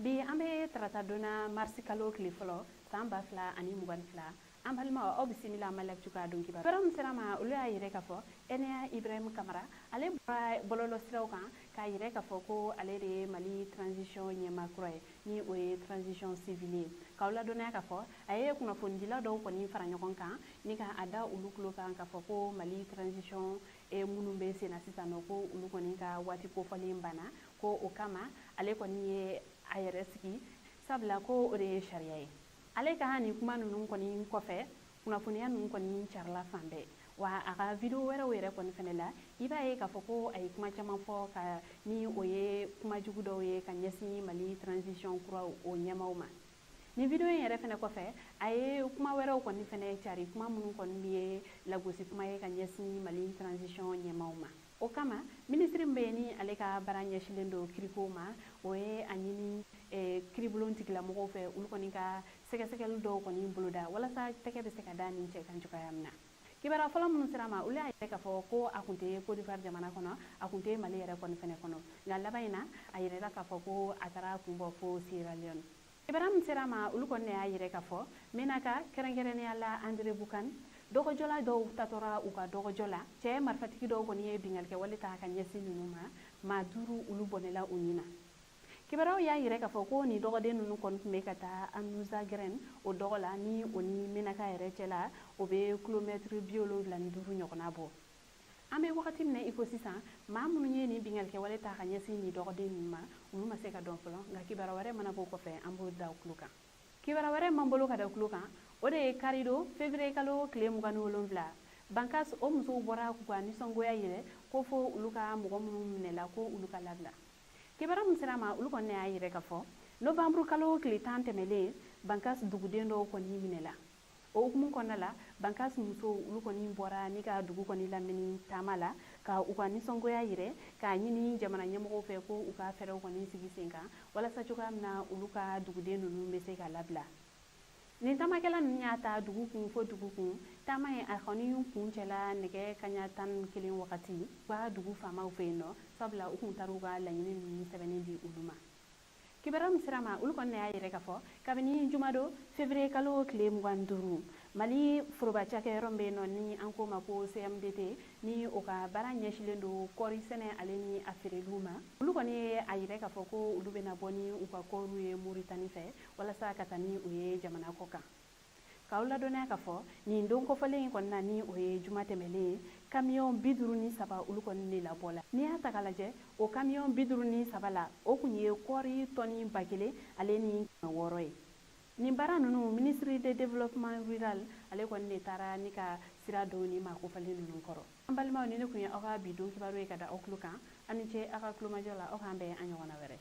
Bi an bɛ tarata don na, marisi kalo tile fɔlɔ, san 2022. An balimaw, aw bisimila Mali Actu ka don kibaru. Kibaru min sera ma, olu y'a yɛrɛ k'a fɔ Eneya Ibrahim Kamara, ale bɔra bɔlɔlɔ siraw kan k'a yɛrɛ k'a fɔ ko ale de ye Mali transition ɲɛmaa kura ye, ni o ye transition civile ye. K'aw ladɔnniya k'a fɔ a ye kunnafonidila dɔw kɔni fara ɲɔgɔn kan ni ka a da olu tulo kan k'a fɔ ko Mali transition minnu bɛ sen na sisan nɔ, ko olu kɔni ka waati kofɔlen banna, ko o kama ale kɔni ye a yɛrɛ sigi, sabula ko o de ye sariya ye. Ale ka nin kuma ninnu kɔni kɔfɛ, kunnafoniya ninnu kɔni carila fan bɛɛ wa. A ka vidéo wɛrɛw yɛrɛ kɔni fɛnɛ la, i b'a ye k'a fɔ ko a ye kuma caman fɔ ka ni o ye kuma jugu dɔw ye ka ɲɛsin Mali transition kura o ɲɛmaw ma. Nin vidéo in yɛrɛ fɛnɛ kɔfɛ, a ye kuma wɛrɛw kɔni fɛnɛ cari, kuma minnu kɔni ye lagosi kuma ye ka ɲɛsin Mali transition ɲɛmaw ma. O kama, minisiri min bɛ yen ni ale ka baara ɲɛsinnen don kiriko ma, o ye a ɲini kiribulon tigilamɔgɔw fɛ, olu kɔni ka sɛgɛsɛgɛli dɔw kɔni boloda walasa tɛgɛ bɛ se ka da nin cɛ kan cogoya min na. Kibaruya fɔlɔ minnu sera ma, olu y'a yɛrɛ k'a fɔ ko a tun tɛ Côte d'Ivoire jamana kɔnɔ, a tun tɛ Mali yɛrɛ kɔni fɛnɛ kɔnɔ, nka laban in na, a yɛrɛla k'a fɔ ko a taara kun bɔ fo Sierra Leone. Kibaruya min sera ma, olu kɔni y'a yɛrɛ k'a fɔ Menaka, kɛrɛnkɛrɛnnenya la Anderamboukane, dɔgɔjɔla dɔw tatɔra u ka dɔgɔjɔ la, cɛ marifatigi dɔw kɔni ye bingalikɛwale ta ka ɲɛsin ninnu ma. Maa duuru, olu bɔnɛla u ɲin na. Kibaruyaw y'a yɛrɛ k'a fɔ ko nin dɔgɔden ninnu kɔni tun bɛ ka taa Anousagrɛn o dɔgɔ la, ni o ni Menaka yɛrɛ cɛ la, o bɛ kilomɛtiri 75 ɲɔgɔnna bɔ. An bɛ wagati min na i ko sisan, maa minnu ye nin bingalikɛwale ta ka ɲɛsin nin dɔgɔden ninnu ma, olu ma se ka dɔn fɔlɔ, nka kibaruya wɛrɛ mana bɔ kɔfɛ, an b'o da tulo kan. Kibaruya wɛrɛ m'an bolo ka da tulo kan, o de ye karidon, février kalo tile 27, Bankas o musow bɔra k'u ka nisɔngoya yɛrɛ ko fo olu ka mɔgɔ minnu minɛla, ko olu ka labila. Kibaruya min sera ma, olu kɔni y'a yɛrɛ k'a fɔ novembre kalo tile 10 tɛmɛlen, Bankas duguden dɔw kɔni minɛla. O hukumu kɔnɔna la, Bankas musow, olu kɔni bɔra ni ka dugu kɔni lamini taama la ka u ka nisɔngoya yɛrɛ k'a ɲini jamana ɲɛmɔgɔw fɛ ko u ka fɛɛrɛw kɔni sigi sen kan walasa cogoya min na olu ka duguden ninnu bɛ se ka labila. Nin taamakɛla ninnu y'a ta dugu kun fo dugu kun. Taama in, a kɔni kun cɛla nɛgɛ kaɲa 11 wagati u ka dugu faamaw fɛ yen nɔ, sabula u kun taara u ka laɲini ninnu sɛbɛnni di olu ma. Kibaruya min sera ma, olu kɔni y'a yɛrɛ k'a fɔ kabini jumadon, février kalo tile 25, Mali foroba cakɛyɔrɔ min bɛ yen nɔ ni an k'o ma ko CMDT, ni o ka baara ɲɛsilen don kɔɔri sɛnɛ ale ni a feereliw ma, olu kɔni ye a yɛrɛ k'a fɔ ko olu bɛna bɔ ni u ka kɔɔriw ye Moritani fɛ walasa ka taa ni u ye jamana kɔ kan. K'aw ladɔnniya k'a fɔ nin don kɔfɔlen in kɔni na, ni o ye juma tɛmɛlen ye, kamiyɔn 53, olu kɔni de labɔla. N'i y'a ta k'a lajɛ, o kamiyɔn 53 la, o kun ye kɔɔri tɔni 1600 ye. Nin baara ninnu, ministre de développement rural, ale kɔni de taara ni ka sira don ni maa kofɔlen ninnu kɔrɔ. An balimaw, ni ne kun ye aw ka bi don kibaru ye ka da aw tulo kan. Aw ni ce aw ka tulomajɔ la. Aw k'an bɛn an ɲɔgɔnna wɛrɛ.